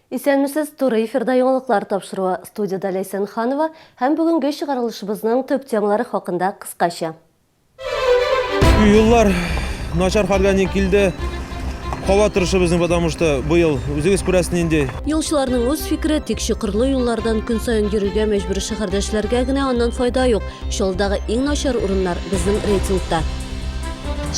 Исәнмесез, туры эфирда яңалыклар тапшыруы. Студиядә Ләйсән Ханова һәм бүгенге чыгарылышыбызның төп темалары хакында кыскача. Юллар начар хәлгә ни килде. Һава торышы безнең, потому что быел үзегез күрәсез нинди. Юлчыларның үз фикере, тик чокырлы юллардан көн саен йөрергә мәҗбүр шәһәрдәшләргә генә аннан файда юк. Чаллыдагы иң начар урыннар безнең рейтингта.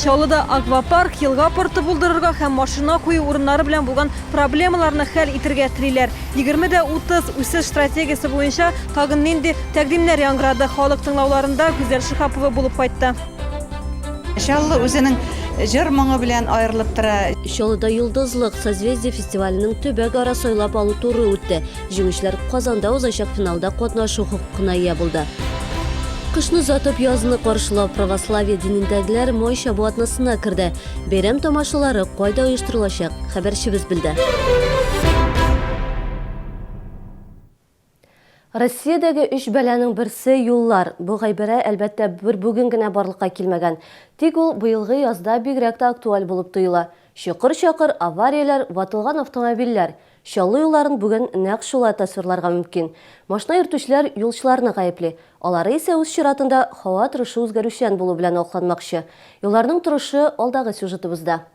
Чаллыда аквапарк, елга порты булдырырга һәм машина кую урыннары белән булган проблемаларны хәл итергә телиләр. 20 дә 30 үсеш стратегиясе буенча тагын нинди тәкъдимнәр яңгырады, халык тыңлауларында Гүзәл Шиһапова булып кайтты. Чаллы үзенең җыр-моңы белән аерылып тора. Чаллыда Йолдызлык, Созвездие фестиваленең төбәкара сайлап алу туры үтте. Җиңүчеләр Казанда узачак финалда катнашу хокукына ия булды. Кышны озатып, язны каршылау православие динендәгеләр май чабу атнасына керде. Бәйрәм тамашалары кайда оештырылачак, хәбәрчебез белде. Россиядәге өч бәланең берсе, юллар. Бу гайбәрә, әлбәттә, бер бүген генә барлыкка килмәгән. Тик ул быелгы язда бигрәк тә актуаль булып тоела. Чокыр-чакыр, аварияләр, ватылган автомобильләр. Чаллы юлларын бүген нәкъ шулай тасвирларга мөмкин. Машина йөртүчеләр юлчыларны гаепли. Алары исә үз чиратында һава торышы үзгәрүчән булу белән акланмакчы. Юлларның торышы алдагы сюжетыбызда.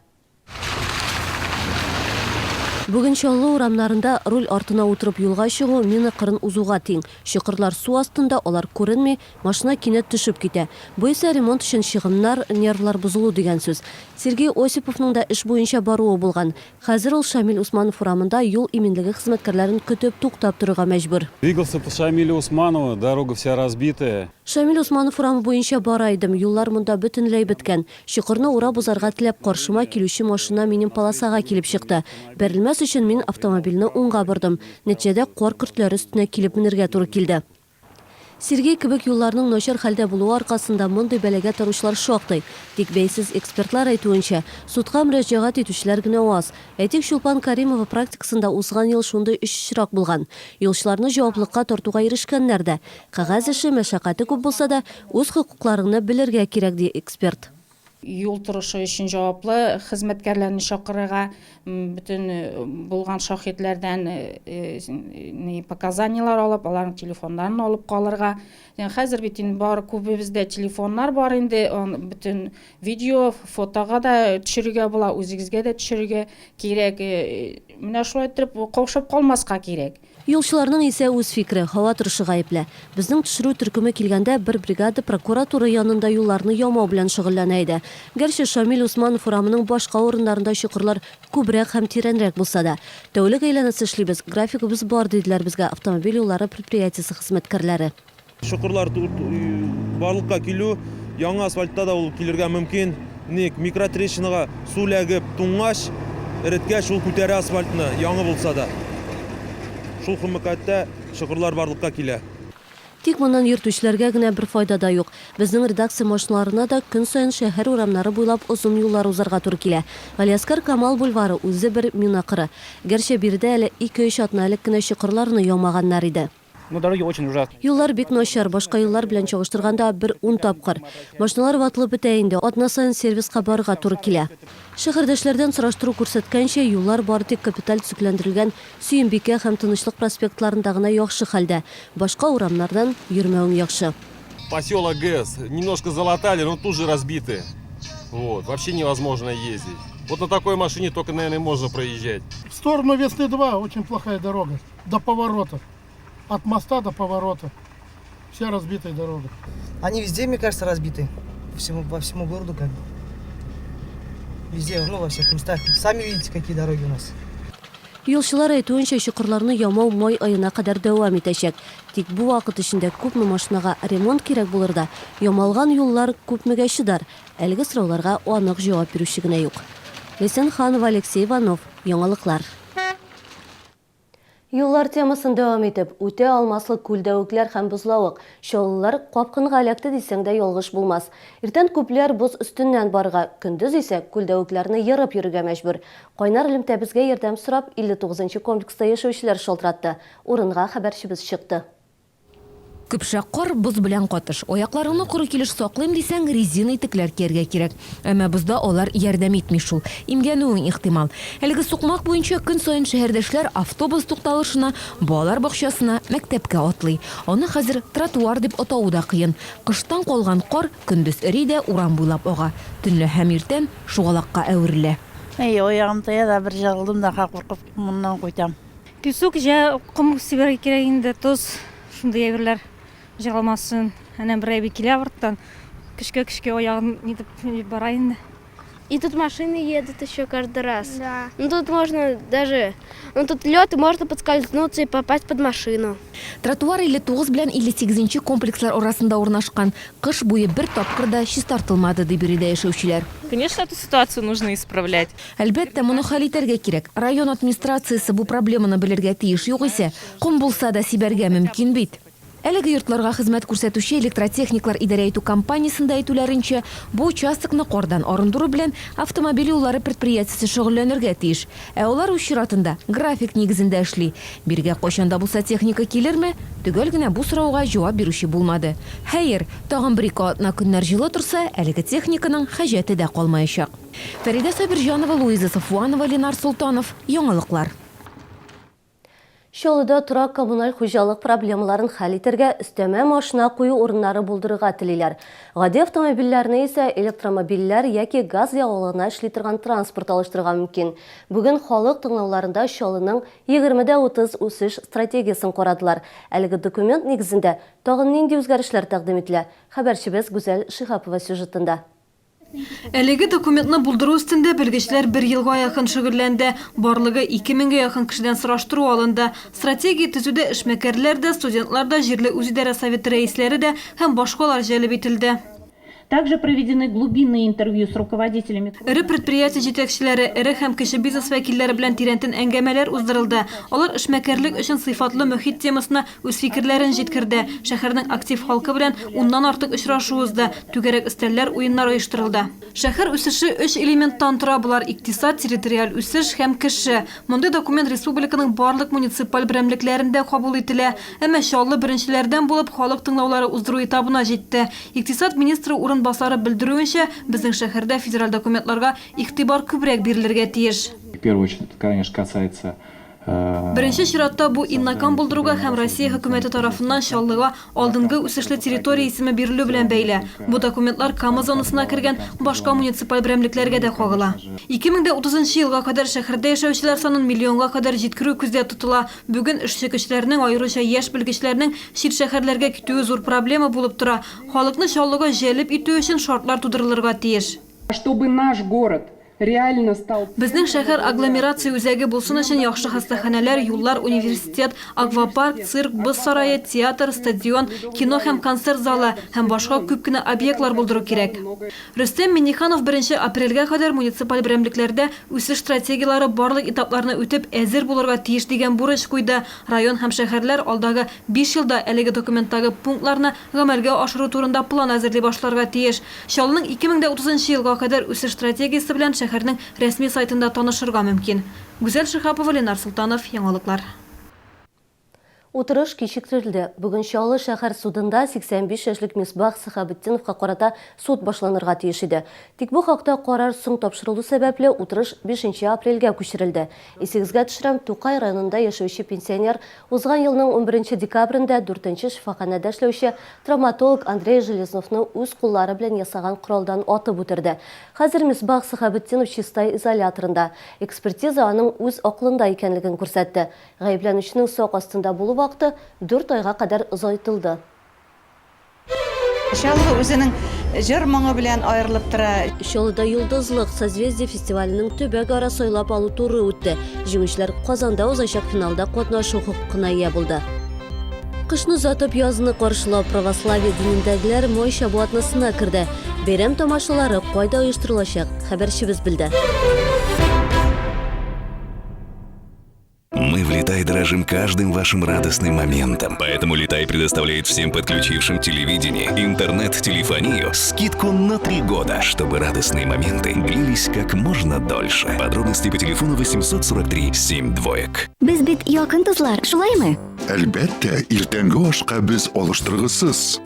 Бүген Чаллы урамнарында руль артына утырып юлга чыгу мина кырын узуга тиң. Чокырлар су астында, алар күренми, машина кинәт төшеп китә. Бу исә ремонт өчен чыгымнар, нервлар бозылу дигән сүз. Сергей Осиповның да эш буенча баруы булган. Хәзер ул Шамил Усманов урамында юл иминлеге хезмәткәрләрен көтеп, туктап торырга мәҗбүр. Двигался по Шамилю Усманову, дорога вся разбитая. Шамил Усманов урамы буенча бара идем, юллар монда бөтенләй беткән. Чокырны урап узарга теләп, каршыма килүче машина минем полосага килеп чыкты. Бәрелмәс өчен мин автомобильне уңга бордым. Нәтиҗәдә кар көртләре өстенә килеп менергә туры килде. Сергей кебек юлларның начар хәлдә булуы аркасында мондый бәлагә таручылар шактый. Тик бәйсез экспертлар әйтүенчә, судка мөрәҗәгать итүчеләр генә аз. Әйтик, Чулпан Каримова практикасында узган ел шундый өч очрак булган. Юлчыларны җаваплыкка тартуга ирешкәннәр дә. Кәгазь эше, мәшәкате күп булса да, үз хокукларыңны белергә кирәк, ди эксперт. Юл торышы өчен җаваплы хезмәткәрләрне чакырырга, бөтен булган шаһитләрдән показаниеләр алып, аларның телефоннарын алып калырга. Хәзер бит инде бар күбебездә телефоннар бар инде, бөтен видео, фотога да төшерергә була, үзегезгә дә төшерергә кирәк. Менә шулай итеп каушап калмаска кирәк. Юлчыларның исә үз фикере, һава торышы гаепле. Безнең төшерү төркеме килгәндә бер бригада прокуратура янында юлларны ямау белән шөгыльләнә иде. Гәрчә Шамил Усманов урамының башка урыннарында чокырлар күбрәк һәм тирәнрәк булса да. Тәүлек әйләнәсе эшлибез, графигыбыз бар, диделәр безгә автомобиль юллары предприятиесе хезмәткәрләре. Чокырлар барлыкка килү яңа асфальтта да ул килергә мөмкин. Ник микротрещинага су эләгеп туңгач, эреткәч ул күтәрә асфальтны, яңы булса да. Шул хмкәттә чокырлар барлыкка килә. Тик моннан йөртүчеләргә генә бер файда да юк. Безнең редакция машиналарына да көн саен шәһәр урамнары буйлап озын юллар узарга туры килә. Галиәсгар Камал бульвары үзе бер мина кыры. Гәрчә биредә әле ике-өч атна элек кенә чокырларны ямаганнар иде. Ну, дороги очень ужасные. Юллар бик начар, башка еллар белән чагыштырганда бер ун тапкыр. Машиналар ватылып бетә инде, атна саен сервиска барырга туры килә. Шәһәрдәшләрдән сораштыру күрсәткәнчә, юллар бары тик капиталь төзекләндерелгән Сөембикә һәм Тынычлык проспектларында гына яхшы хәлдә. Башка урамнардан йөрмәвең яхшы. Поселок ГЭС немножко залатали, но тут же разбиты. Вот, вообще невозможно ездить. Вот на такой машине только, наверное, можно проезжать. В сторону Весны 2 очень плохая дорога. До поворота. От моста до поворота. Вся разбитая дорога. Они везде, мне кажется, разбиты. По всему, по всему городу как бы. Везде, ну, во всех местах. Сами видите, какие дороги у нас. Юлчылар әйтүенчә, чокырларны ямау май аена кадәр дәвам итәчәк. Тик бу вакыт эчендә күпме машинага ремонт кирәк булыр да, ямалган юллар күпмегә чыдар? Әлеге сорауларга анык җавап бирүче генә юк. Ләйсән Ханова, Алексей Иванов, Яңалыклар. Юллар темасын дәвам итеп, үтә алмаслык күлдәвекләр һәм бозлавык, Чаллылар капкынга эләкте дисәң дә ялгыш булмас. Иртән күпләр боз өстеннән барырга, көндез исә күлдәвекләрне ерып йөрергә мәҗбүр. Кайнар элемтәбезгә ярдәм сорап, 59 нчы комплекста яшәүчеләр шалтыратты. Урынга хәбәрчебез чыкты. Көпшәк кар боз белән катыш. Аякларыңны коры килеш саклыйм дисәң, резина итекләр кияргә кирәк. Әмма бозда алар ярдәм итми шул. Имгәнүең ихтимал. Әлеге сукмак буенча көн саен шәһәрдәшләр автобус тукталышына, балалар бакчасына, мәктәпкә атлый. Аны хәзер тротуар дип атавы да кыен. Кыштан калган кар көндез эри дә урам буйлап ага, төнлә һәм иртән шугалакка әверелә. Әй, аягым тая да, бер җыгылдым да, куркып моннан кайтам. Песок җә ком сибәргә кирәк инде, тоз, шундый әйберләр җыгылмасын. Әнә бер әби килә арттан, көчкә-көчкә аягын нитеп бара инде. И тут машины едут еще каждый раз. Да. Ну тут можно даже, ну тут лед, и можно подскользнуться и попасть под машину. Тротуар 59 белән 58 нче комплекслар арасында урнашкан. Кыш буе бер тапкыр да чистартылмады, ди биредә яшәүчеләр. Конечно, эту ситуацию нужно исправлять. Әлбәттә, моны хәл итәргә кирәк. Район администрациясе бу проблеманы белергә тиеш, югыйсә, ком булса да сибәргә мөмкин бит. Әлеге йортларга хезмәт күрсәтүче Электротехниклар идарә итү компаниясендә әйтүләренчә, бу участокны кардан арындыру белән автомобиль юллары предприятиесе шөгыльләнергә тиеш. Ә алар үз чиратында график нигезендә эшли. Бирегә кайчан да булса техника килерме? Төгәл генә бу сорауга җавап бирүче булмады. Хәер, тагын бер-ике атна көннәр җылы торса, әлеге техниканың хаҗәте дә калмаячак. Фәридә Сабирҗанова, Луиза Сафуанова, Ленар Солтанов. Яңалыклар. Чаллыда торак-коммуналь хуҗалык проблемаларын хәл итәргә өстәмә машина кую урыннары булдырырга телиләр. Гади автомобильләрне исә электромобильләр яки газ ягулыгына эшли торган транспорт алыштырырга мөмкин. Бүген халык тыңлауларында Чаллының 20 дә 30 үсеш стратегиясен карадылар. Әлеге документ нигезендә тагын нинди үзгәрешләр тәкъдим ителә? Хәбәрчебез Гүзәл Шиһапова сюжетында. Әлеге документны булдыру өстендә белгечләр бер елга якын шөгыльләнде. Барлыгы 2 меңгә якын кешедән сораштыру алынды. Стратегия төзүдә эшмәкәрләр дә, студентлар да, җирле үзидарә советы рәисләре дә һәм башкалар җәлеп ителде. Также проведены глубинные интервью с руководителями. Эре предприятие җитәкчеләре, эре һәм кече бизнес вәкилләре белән тирәнтен әңгәмәләр уздырылды. Алар эшмәкәрлек өчен сыйфатлы мохит темасына үз фикерләрен җиткерде. Шәһәрнең актив халкы белән уннан артык очрашу узды. Түгәрәк өстәлләр, уеннар оештырылды. Шәһәр үсеше өч элементтан тора, болар, икътисад, территориаль үсеш һәм кеше. Мондый документ республиканың барлык муниципаль берәмлекләрендә кабул ителә. Әмма Чаллы беренчеләрдән булып халык тыңлаулары уздыру этабына җитте. Икътисад министры урынбасары белдерүенчә, безнең шәһәрдә федераль документларга игътибар күбрәк бирелергә тиеш. В первую очередь, это, конечно, касается Беренче чиратта бу Иннокам булдыруга һәм Россия хөкүмәте тарафыннан Чаллыга алдынгы үсешле территория исеме бирелү белән бәйле. Бу документлар Кама зонасына кергән башка муниципаль берәмлекләргә дә кагыла. 2030 нчы елга кадәр шәһәрдә яшәүчеләр санын миллионга кадәр җиткерү күздә тотыла. Бүген эшче көчләрнең, аеруча яшь белгечләрнең чит шәһәрләргә китүе зур проблема булып тора. Халыкны Чаллыга җәлеп итү өчен шартлар тудырылырга тиеш. Чтобы наш город реально стал. Безнең шәһәр агломерация үзәге булсын өчен яхшы хастаханәләр, юллар, университет, аквапарк, цирк, боз сарае, театр, стадион, кино һәм концерт залы һәм башка күп кенә объектлар булдыру кирәк. Рөстәм Миңнеханов беренче апрельгә кадәр муниципаль берәмлекләрдә үсеш стратегияләре барлык этапларны үтеп әзер булырга тиеш дигән бурыч куйды. Район һәм шәһәрләр алдагы биш елда әлеге документтагы пунктларны гамәлгә ашыру турында план әзерли башларга тиеш. Чаллының 2030 нчы елга кадәр үсеш стратегиясе белән шәһәрнең рәсми сайтында танышырга мөмкин. Гүзәл Шиһапова, Ленар Солтанов, Яңалыклар. Утырыш кичектерелде. Бүген Чаллы шәһәр судында 85 яшьлек Мисбах Сәхәбетдиновка карата суд башланырга тиеш иде. Тик бу хакта карар соң тапшырылу сәбәпле, утырыш бишенче апрельгә күчерелде. Исегезгә төшерәм, Тукай районында яшәүче пенсионер Узган елның унберенче декабрендә дүртенче шифаханәдә эшләүче травматолог Андрей Железновны үз куллары белән ясаган коралдан атып үтерде. Хәзер Мисбах Сәхәбетдинов Чистай изоляторында. Экспертиза аның үз акылында икәнлеген күрсәтте. Гаепләнүченең сак астында булу вакыты дүрт айга кадәр озайтылды. Чаллы үзенең җыр-моңы белән аерылып тора. Чаллыда Йолдызлык, Созвездие фестиваленең төбәкара сайлап алу туры үтте. Җиңүчеләр Казанда узачак финалда катнашу хокукына ия булды. Кышны озатып, язны каршылау православие динендәгеләр Май чабу атнасына керде. Бәйрәм тамашалары кайда оештырылачак, хәбәрчебез белде. Мы в Летай дорожим каждым вашим радостным моментом. Поэтому Летай предоставляет всем подключившим телевидение, интернет, телефонию скидку на три года, чтобы радостные моменты длились как можно дольше. Подробности по телефону 843 7 двоек. Без бит якын дуслар, шулаймы? Әлбәттә, иртәнге ашка без алыштыргысыз.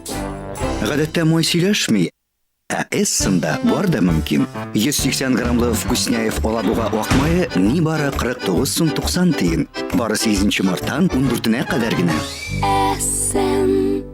Гадәттә май сөйләшми, ә Эссенда бар да мөмкин. 180 граммлы Вкусняев Алабуга ак мае нибары 49 сум 90 тиен. Бары 8 марттан 14-нә кадәр генә. Эссен.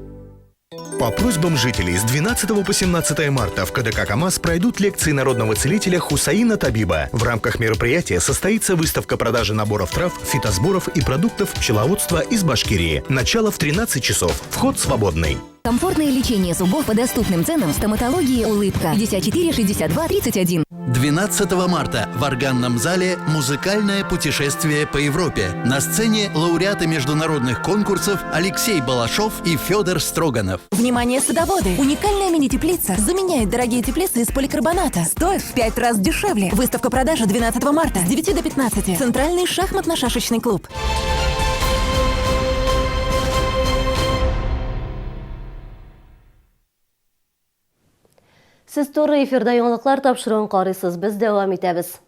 По просьбам жителей с 12 по 17 марта в КДК КАМАЗ пройдут лекции народного целителя Хусаина Табиба. В рамках мероприятия состоится выставка продажи наборов трав, фитосборов и продуктов пчеловодства из Башкирии. Начало в 13 часов. Вход свободный. Комфортное лечение зубов по доступным ценам в стоматологии «Улыбка». 54 62 31. 12 марта в органном зале «Музыкальное путешествие по Европе». На сцене лауреаты международных конкурсов Алексей Балашов и Федор Строганов. Внимание, садоводы! Уникальная мини-теплица заменяет дорогие теплицы из поликарбоната. Стоит в 5 раз дешевле. Выставка продажи 12 марта с 9 до 15. Центральный шахматно-шашечный клуб. Сез туры эфирда яңалыклар тапшыруын карыйсыз. Без дәвам итәбез.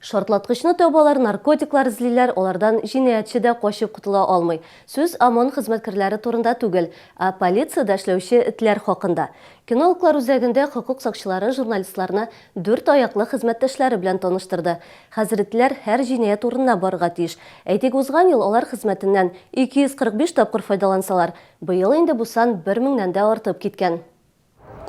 Шартлаткычны табалар, наркотиклар эзлиләр, алардан җинаятьче дә качып котыла алмый. Сүз ОМОН хезмәткәрләре турында түгел, ә полициядә эшләүче этләр хакында. Кинологлар үзәгендә хокук сакчылары журналистларны дүрт аяклы хезмәттәшләре белән таныштырды. Хәзер этләр һәр җинаять урынына барырга тиеш. Әйтик, узган ел алар хезмәтеннән 245 тапкыр файдалансалар, быел инде бу сан бер меңнән дә артып киткән.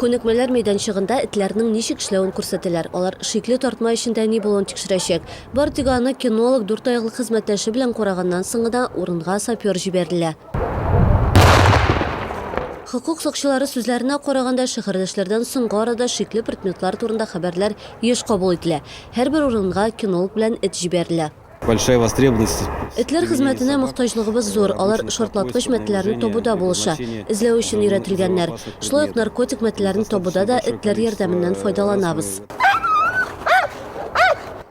Күнекмәләр мәйданчыгында этләрнең ничек эшләвен күрсәтәләр. Алар шикле тартма эчендә ни булуын тикшерәчәк. Бары тик аны кинолог дүрт аяклы хезмәттәше белән караганнан соң гына урынга сапер җибәрелә. Хокук сакчылары сүзләренә караганда, шәһәрдәшләрдән соңгы арада шикле предметлар турында хәбәрләр еш кабул ителә. Һәрбер урынга кинолог белән эт җибәрелә. Большая востребованность. Этләр хезмәтенә мохтаҗлыгыбыз зур, алар шартлаткыч матдәләрне табуда булыша, эзләү өчен өйрәтелгәннәр. Шулай ук наркотик матдәләрне табуда да этләр ярдәменнән файдаланабыз.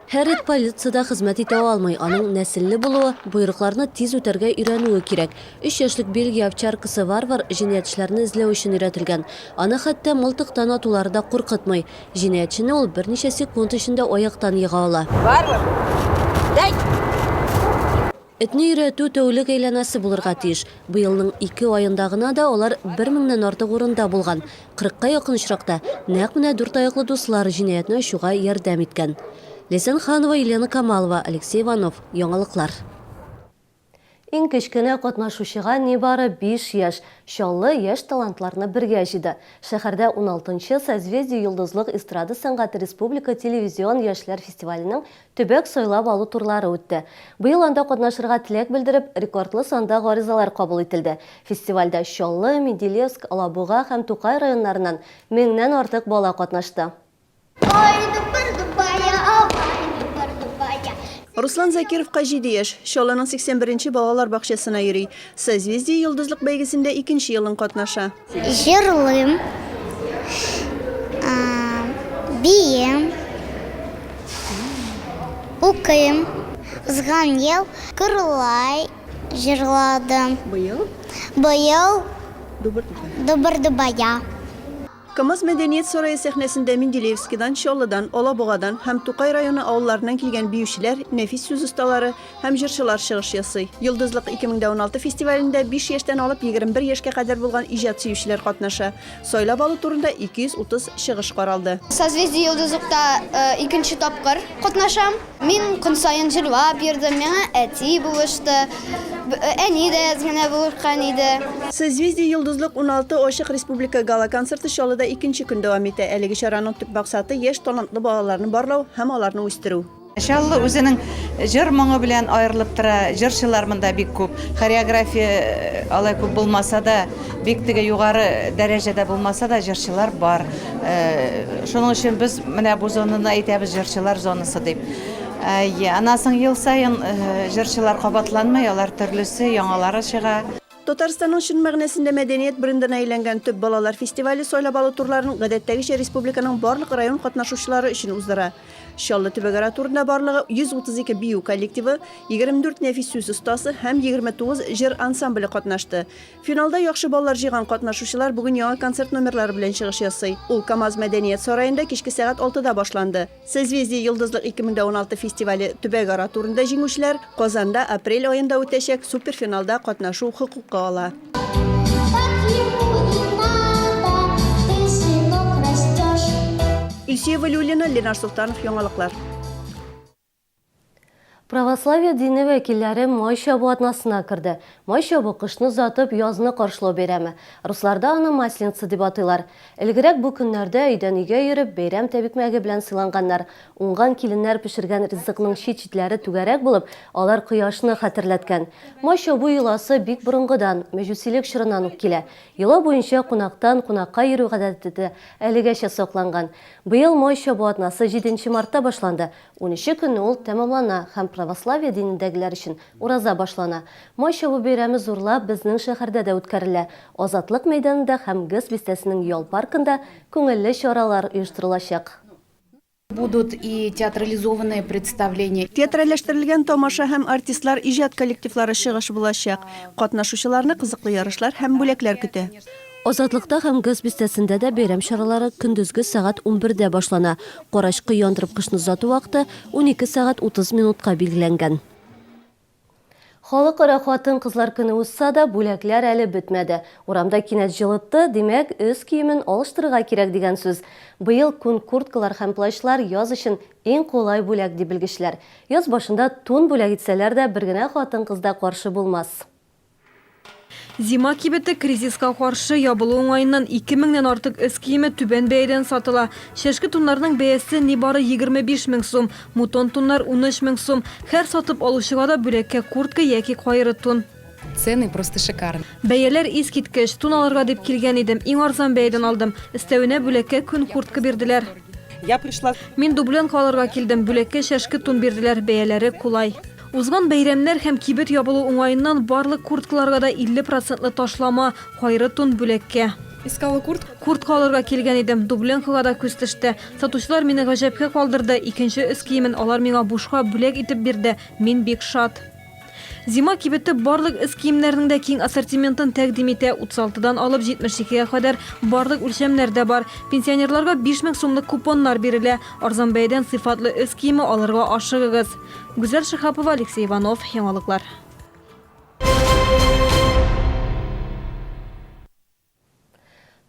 Һәр эт полициядә хезмәт итә алмый, аның нәселле булуы, боерыкларны тиз үтәргә өйрәнүе кирәк. Өч яшьлек Бельгия овчаркасы Варвар җинаятьчеләрне эзләү өчен өйрәтелгән. Аны хәтта мылтыктан атулары да куркытмый. Җинаятьчене ул берничә секунд эчендә аяктан ега ала. Варвар! Дай! Этне өйрәтү тәүлек әйләнәсе булырга тиеш. Быелның ике аенда гына да алар бер меңнән артык урында булган. Кырыкка якын очракта нәкъ менә дүрт аяклы дуслар җинаятьне ачуга ярдәм иткән. Ләйсән Ханова, Елена Камалова, Алексей Иванов. Яңалыклар. Иң кечкенә катнашучыга нибары биш яшь. Чаллы яшь талантларны бергә җыйды. Шәһәрдә уналтынчы Созвездие-Йолдызлык эстрада сәнгате республика телевизион яшьләр фестиваленең төбәк сайлап алу турлары үтте. Быел анда катнашырга теләк белдереп, рекордлы санда гаризалар кабул ителде. Фестивальдә Чаллы, Менделеевск, Алабуга һәм Тукай районнарыннан меңнән артык бала катнашты. Руслан Закировка җиде яшь. Чаллының 81 нче балалар бакчасына йөри. Созвездие-Йолдызлык бәйгесендә икенче елын катнаша. Җырлыйм, биим, укыйм. Узган ел Кырлай җырладым. Быел? Быел Дубыр-Дубая. КАМАЗ мәдәният сарае сәхнәсендә Менделеевскидан, Чаллыдан, Алабугадан һәм Тукай районы авылларыннан килгән биючеләр, нәфис сүз осталары һәм җырчылар чыгыш ясый. Йолдызлык 2016 фестивалендә биш яшьтән алып 21 яшькә кадәр булган иҗат сөючеләр катнаша. Сайлап алу турында 230 чыгыш каралды. Созвездие-Йолдызлыкта икенче тапкыр катнашам. Мин көн саен җырлап йөрдем, миңа әти булышты, әни дә әз генә булышкан иде. Созвездие-Йолдызлык 16 ачык республика гала-концерты Чаллыда икенче көн дәвам итә. Әлеге чараның төп максаты, яшь талантлы балаларны барлау һәм аларны үстерү. Чаллы үзенең җыр-моңы белән аерылып тора, җырчылар монда бик күп. Хореография алай күп булмаса да, бик теге югары дәрәҗәдә булмаса да, җырчылар бар. Шуның өчен без менә бу зонаны әйтәбез җырчылар зонасы дип. Әйе, аннан соң ел саен җырчылар кабатланмый, алар төрлесе, яңалары чыга. Татарстанның чын мәгънәсендә мәдәният брендына әйләнгән төп балалар фестивале сайлап алу турларын гадәттәгечә республиканың барлык район катнашучылары өчен уздыра. Чаллы төбәкара турында барлыгы 132 бию коллективы, 24 нәфис сүз остасы һәм 29 җыр ансамбле катнашты. Финалда яхшы баллар җыйган катнашучылар бүген яңа концерт номерлары белән чыгыш ясый. Ул КАМАЗ мәдәният сараенда кичке сәгать алтыда башланды. Созвездие-Йолдызлык 2016 фестивале төбәкара турында җиңүчеләр Казанда апрель аенда үтәчәк суперфиналда катнашу хокукы ала. Илсөя Вәлиуллина, Ленар Солтанов, Яңалыклар. Православие дине вәкилләре Май чабу атнасына керде. Май чабу, кышны озатып, язны каршылау бәйрәме. Русларда аны Масленица дип атыйлар. Элегрәк бу көннәрдә өйдән-өйгә йөреп, бәйрәм тәбикмәге белән сыйланганнар. Уңган киленнәр пешергән ризыкның чит-читләре түгәрәк булып, алар кояшны хәтерләткән. Май чабу йоласы бик борынгыдан, мәҗүсилек чорыннан ук килә. Йола буенча кунактан кунакка йөрү гадәте дә әлегәчә сакланган. Быел Май чабу атнасы җиденче мартта башланды. Унөче көнне ул тәмамлана һәм православие динендәгеләр өчен ураза башлана. Май чабу бәйрәме зурлап безнең шәһәрдә дә үткәрелә. Азатлык мәйданында һәм ГЭС бистәсенең ял паркында күңелле чаралар оештырылачак. Будут и театрализованные представления. Театральләштерелгән тамаша һәм артистлар иҗат коллективлары чыгышы булачак. Катнашучыларны кызыклы ярышлар һәм бүләкләр көтә. Азатлыкта һәм ГЭС бистәсендә дә бәйрәм чаралары көндезге сәгать унбердә башлана. Карачкы яндырып кышны озату вакыты 12 сәгать 30 минутка билгеләнгән. Халыкара хатын-кызлар көне узса да, бүләкләр әле бетмәде. Урамда кинәт җылытты, димәк, өс киемен алыштырырга кирәк дигән сүз. Быел күн курткалар һәм плащлар яз өчен иң кулай бүләк, ди белгечләр. Яз башында тун бүләк итсәләр дә, бер генә хатын-кыз да каршы булмас. Зима кибете кризиска каршы ябылу уңаеннан 2 меңнән артык өс киеме түбән бәядән сатыла. Чәшке туннарның бәясе нибары 25 мең сум, мутон туннар 13 мең сум. Һәр сатып алучыга да бүләккә куртка яки кайры тун. Цены просто шикарные. Бәяләр искиткеч. Тун алырга дип килгән идем, иң арзан бәядән алдым. Өстәвенә бүләккә күн куртка бирделәр. Я пришла. Мин дубленка алырга килдем, бүләккә чәшке тун бирделәр, бәяләре кулай. Узган бәйрәмнәр һәм кибет ябылу уңаеннан барлык курткаларга да 50 процентлы ташлама, кайры тун бүләккә. Искала куртку. Куртка алырга килгән идем, дубленкага да күз төште. Сатучылар мине гаҗәпкә калдырды, икенче өс киемен алар миңа бушка бүләк итеп бирде, мин бик шат. Зима кибете барлык өс киемнәрнең дә киң ассортиментын тәкъдим итә, 36 дан алып 72 гә кадәр барлык үлчәмнәр дә бар. Пенсионерларга 5000 сумлык купоннар бирелә. Арзан бәядән сыйфатлы өс киеме алырга ашыгыгыз. Гүзәл Шиһапова, Алексей Иванов, Яңалыклар.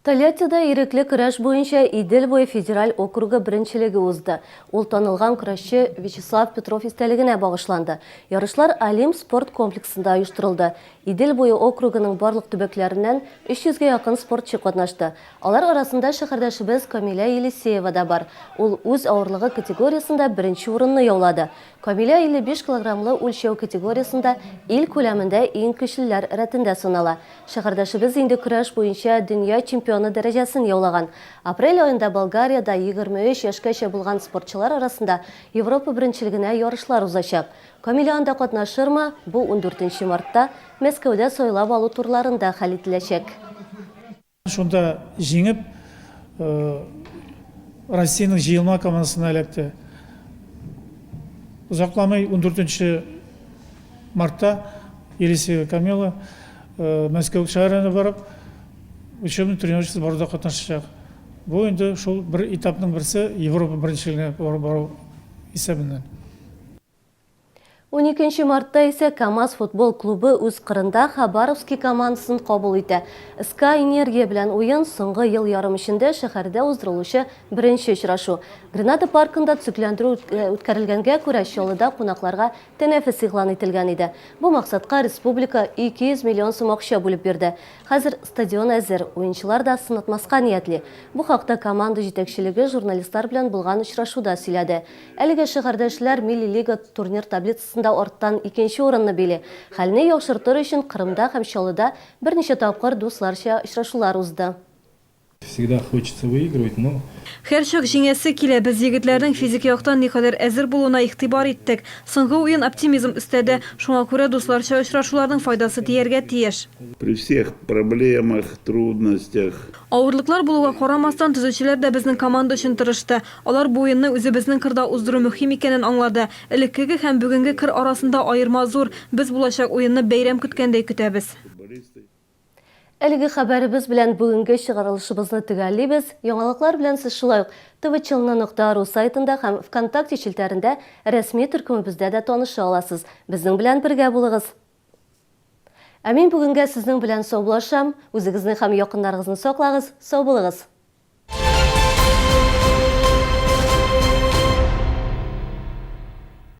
Тольяттида ирекле көрәш буенча Идел буе федераль округы беренчелеге узды. Ул танылган көрәшче Вячеслав Петров истәлегенә багышланды. Ярышлар Олимп спорт комплексында оештырылды. Идел буе округының барлык төбәкләреннән 300 гә якын спортчы катнашты. Алар арасында шәһәрдәшебез Камилә Елисеева да бар. Ул үз авырлыгы категориясендә беренче урынны яулады. Камилә 55 килограммлы үлчәү категориясендә ил күләмендә иң көчлеләр рәтендә санала. Шәһәрдәшебез инде көрәш буенча дөнья чемпионы дәрәҗәсен яулаган. Апрель аенда Болгариядә 23 яшькәчә булган спортчылар арасында Европа беренчелегенә ярышлар узачак. Камилә анда катнашырмы, бу ундүртенче мартта Мәскәүдә сайлап алу турларында хәл ителәчәк. Шунда җиңеп, Россиянең җыелма командасына эләкте. Озакламый, ундүртенче мартта Елисеева Камила Мәскәү шәһәренә барып, учебно-тренировочный сборда катнашачак. Бу инде шул бер этапның берсе, Европа беренчелегенә бару исәбеннән. Уникенче мартта исә КАМАЗ футбол клубы үз кырында Хабаровски командасын кабул итә. СКА-Энергия белән уен, соңгы ел ярым эчендә шәһәрдә уздырылучы беренче очрашу. Гренада паркында төзекләндерү үткәрелгәнгә күрә, Чаллыда кунакларга тәнәфес игълан ителгән иде. Бу максатка республика 200 миллион сум акча бүлеп бирде. Хәзер стадион әзер, уенчылар да сынатмаска ниятли. Бу хакта команда җитәкчелеге журналистлар белән булган очрашуда сөйләде. Әлегә шәһәрдәшләр Милли лига турнир таблицасында арттан икенче урынны били. Хәлне яхшыртыр өчен Кырымда һәм Чаллыда берничә тапкыр дусларча очрашулар узды. Всегда хочется выигрывать, но Һәрчак җиңәсе килә. Без егетләрнең физик яктан никадәр әзер булуына игътибар иттек. Соңгы уен оптимизм өстәде. Шуңа күрә дусларча очрашуларның файдасы тияргә тиеш. При всех проблемах, трудностях. Авырлыклар булуга карамастан, төзүчеләр дә безнең команда өчен тырышты. Алар бу уенны үзебезнең кырда уздыру мөһим икәнен аңлады. Элеккеге һәм бүгенге кыр арасында аерма зур. Без булачак уенны бәйрәм көткәндәй көтәбез. Әлеге хәбәребез белән бүгенге чыгарылышыбызны төгәллибез. Яңалыклар белән сез шулай ук tvchelny.ru сайтында һәм ВКонтакте челтәрендә рәсми төркемебездә дә таныша аласыз. Безнең белән бергә булыгыз! Ә мин бүгенгә сезнең белән саубуллашам. Үзегезне һәм якыннарыгызны саклагыз. Сау булыгыз!